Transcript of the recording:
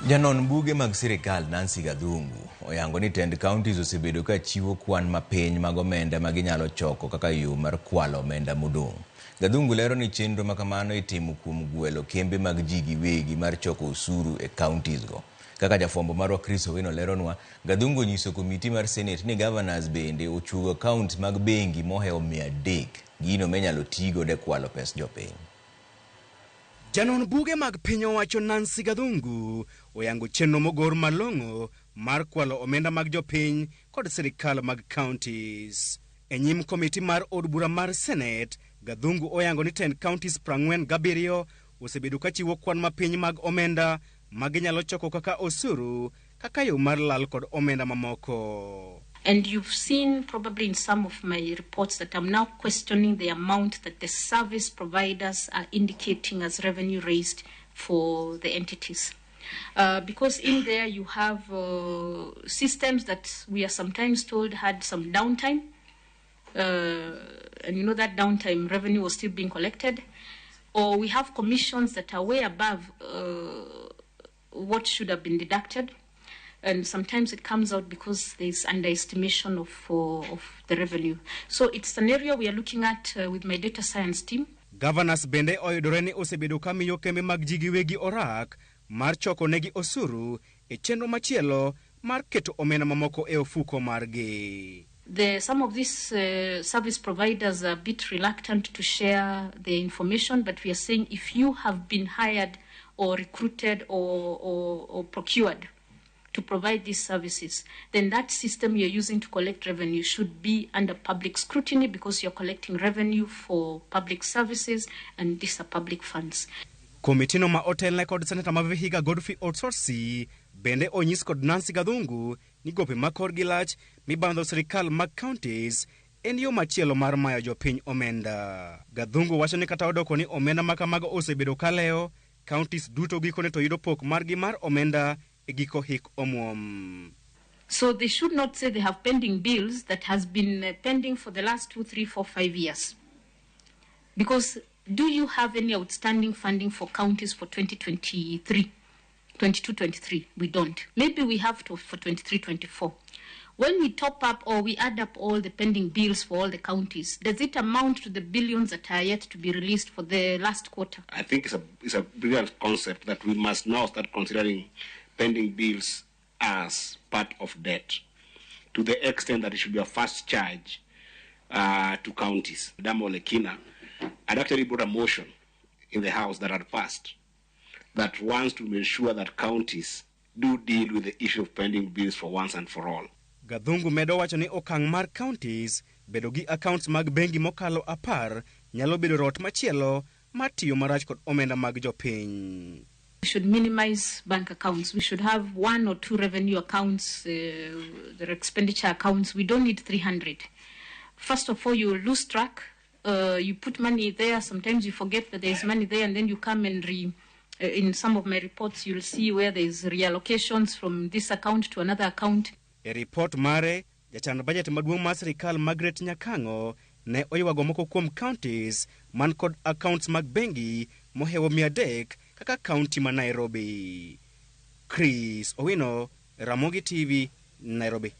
Janon buge mag sirikal Nancy Gathungu oyango ni tend counties osebedo ka chiwo kwan mapiny mag omenda ma ginyalo choko kaka yo mar kwalo omenda modong'. Gathungu lero ni chenro ma kamano itimo kuom gwelo kembe mag ji giwegi mar choko osuru e counties go. Kaka jafwambo marwa Chris Owino leronwa, Gathungu onyiso komiti mar Senate ni governors bende ochuogo accounts mag bengi mohewo 300, gino minyalo tigodo e kwalo pes jopiny. Janon buge mag piny owacho Nancy Gathungu oyango chenro mogor malong'o mar kwalo omenda mag jopiny kod sirikal mag counties. E nyim komiti mar od bura mar Senate, Gathungu oyango ni tend counties 47 osebedo ka chiwo kwan mapiny mag omenda ma ginyalo choko kaka osuru kaka yo mar lal kod omenda mamoko. And you've seen probably in some of my reports that I'm now questioning the amount that the service providers are indicating as revenue raised for the entities. Because in there you have systems that we are sometimes told had some downtime. And you know that downtime revenue was still being collected. Or we have commissions that are way above what should have been deducted. And sometimes it comes out because there's underestimation of the revenue. So it's an area we are looking at with my data science team. Governors bende oyudore ni osebedo ka miyo kembe mag ji giwegi orak mar choko negi osuru e chenro machielo mar keto omenda mamoko e ofuko margi. Some of these service providers are a bit reluctant to share the information, but we are saying if you have been hired or recruited or procured to provide these services, then that system you're using to collect revenue should be under public scrutiny because you're collecting revenue for public services and these are public funds. Komitino ma otelne kod seneta ma Vihiga Godfrey Osotsi bende onyis kod Nancy Gathungu ni gope ma korgi lach mibandho sirikal mag counties en yo machielo mar mayo jopiny omenda. Gathungu wacho ni kata odoko ni omenda ma kamago osebedo ka lewo, counties duto gikone to yudo pok margi mar omenda e giko hik omuom. So they should not say they have pending bills that has been pending for the last 2, 3, 4, 5 years. Because do you have any outstanding funding for counties for 2023, 22, 23? We don't. Maybe we have to for 23, 24. When we top up or we add up all the pending bills for all the counties, does it amount to the billions that are yet to be released for the last quarter? I think it's a brilliant concept that we must now start considering pending bills as part of debt, to the extent that it should be a first charge to counties. Ledama Olekina had actually brought a motion in the House that had passed that wants to ensure that counties do deal with the issue of pending bills for once and for all. Gathungu medo wacho ni okang' mar counties bedo gi accounts mag bengi mokalo 10 nyalo bedo rot machielo mar tiyo marach kod omenda mag jopiny. We should minimize bank accounts. We should have one or two revenue accounts, the expenditure accounts. We don't need 300. First of all, you lose track. You put money there. Sometimes you forget that there's money there, and then you come and in some of my reports, you'll see where there's reallocations from this account to another account. E ripot mare, jachan bajet maduong' mar sirikal Margaret Nyakang'o ne oywago moko kuom counties man kod accounts mag bengi mohewo 300 kaka county ma Nairobi. Chris Owino, Ramogi TV, Nairobi.